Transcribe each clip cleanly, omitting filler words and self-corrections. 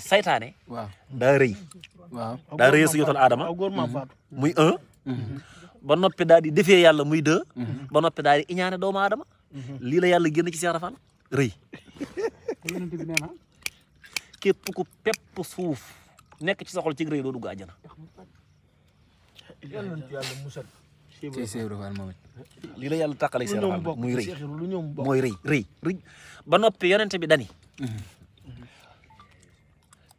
saytaane waaw daa rëy waaw daa rëy su yotal aadama muy 1 ba noppi daal di defee yàlla muy 2 ba noppi daal di iñaane doomu aadama lii la yàlla génn ci Seex Rafal rëy képp ku pepp suuf nekk ci sa xol ci rëy doo dugg àjjana ci Seex Rafal moom lii la yàlla tàqale Seex Rafal muy rëy mooy rëy ba noppi yonente bi dani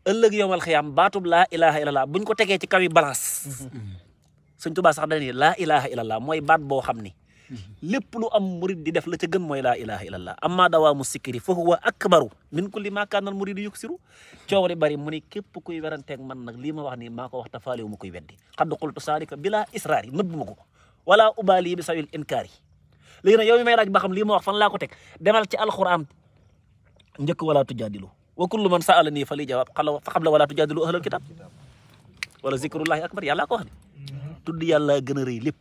ëllëg yowmal xiyaam baatub laa ilaha illallah buñ ko tegee ci kaw yi balance Sëñ Tuubaa sax dani laa ilaha illallah mooy baat boo xam ni lépp lu am murid di def la ca gën mooy laa ilaha illallah amma dawaamu sikkiri fa huwa akbaru min kulli ma kaanal muridu yuksiru coow li bari mu ni képp kuy weranteeg man nag lii ma wax nii maa ko wax tafaalewu ma koy weddi xadd qultu saalika bila israari nëbb ma ko wala ubaali bi sawil inkaari léegi nag yow mi may laaj ba xam lii ma wax fan laa ko teg demal ci alquran njëkk wala tujaadilu wa kullu man saala nii fa li jawaab fa qabla wala tujaadilu ahlal kitab wala zikrullahi akbar yàlla ko wax ni tudd yàlla gën a rëy lépp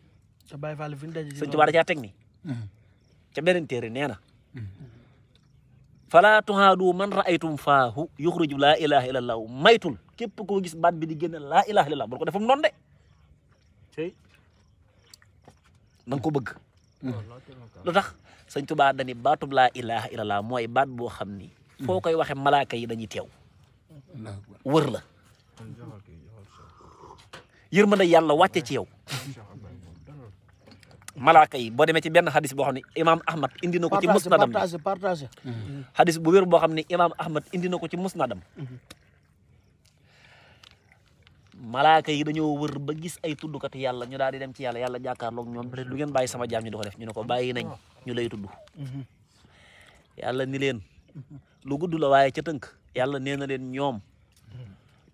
Sëñ Tuubaa da caa teg ni ca beneen téere nee na fala tuhaadu man raaytum faahu yuxriju laa ilaha illallah maytul képp koo gis baat bi di génne laa ilaha illallah bul ko defum noonu de na nga ko bëgg lu tax Sëñ Tuubaa dani baatub laa ilaha illallah mooy baat boo xam ni foo koy waxe malaaka yi dañuy teew wër la yërmande yàlla wàcce ci yow malaaka yi boo demee ci benn xadis boo xam ne imaam Ahmad indi na ko ci musnadam xadis bu wér boo xam ne imaam Ahmad indi na ko ci musnadam malaaka yi dañoo wër ba gis ay tuddkat yàlla ñu daal di dem ci yàlla yàlla jàkkaarloog ñoom lu ngeen bàyyi sama jaam ñu di ko def ñu ne ko bàyyi nañ ñu lay tudd yàlla ni leen lu gudd la waaye ca tënk yàlla nee na leen ñoom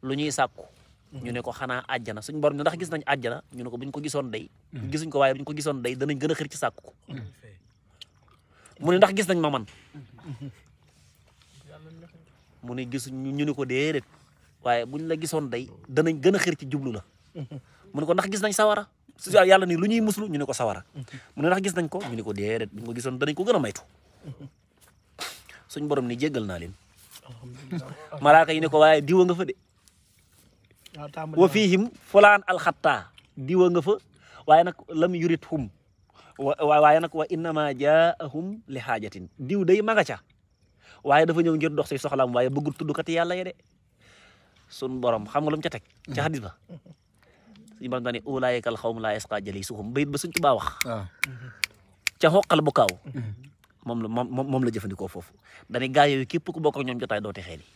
lu ñuy sàkku ñu ne ko xanaa àjjana suñ borom ndax gis nañ àjjana ñu ne ko buñ ko gisoon day gisuñ ko waaye buñ ko gisoon day danañ gën a xër ci sàkku ko mu ne ndax gis nañ ma man mu ne gisuñ ñu ne ko déedéet waaye buñ la gisoon day danañ gën a xër ci jublu la mu ne ko ndax gis nañ sawara su yàlla ni lu ñuy muslu ñu ne ko sawara mu ne ndax gis nañ ko ñu ne ko déedéet buñ ko gisoon danañ ko gën a maytu suñ borom ni jéggal naa leen malaaka yi ne ko waaye diwa nga fa de wa fihim fulaan alxatta diwa nga fa waaye nag lam yurit hum waaye nag wa innama jaahum li xaajatin diw day ma nga ca waaye dafa ñëw ngir dox si soxlaam waaye bëggul tuddkati yàlla ye de sun borom xam nga lu mu ca teg ca xadis ba suñu borom daane ulaayika al xawm laa yasqa jalisuhum bayit ba Sëñ Tuubaa wax ca xoqal bu kaaw moom la jëfandikoo foofu dañuy gaa yooyu képp ku bokk ak ñoom jotaay doote xeeli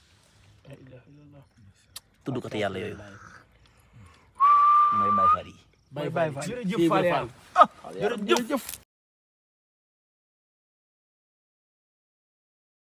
tuddkati yàlla yooyu mooy Baay Faal yi jërëjëf Fall yàlla jërëjëf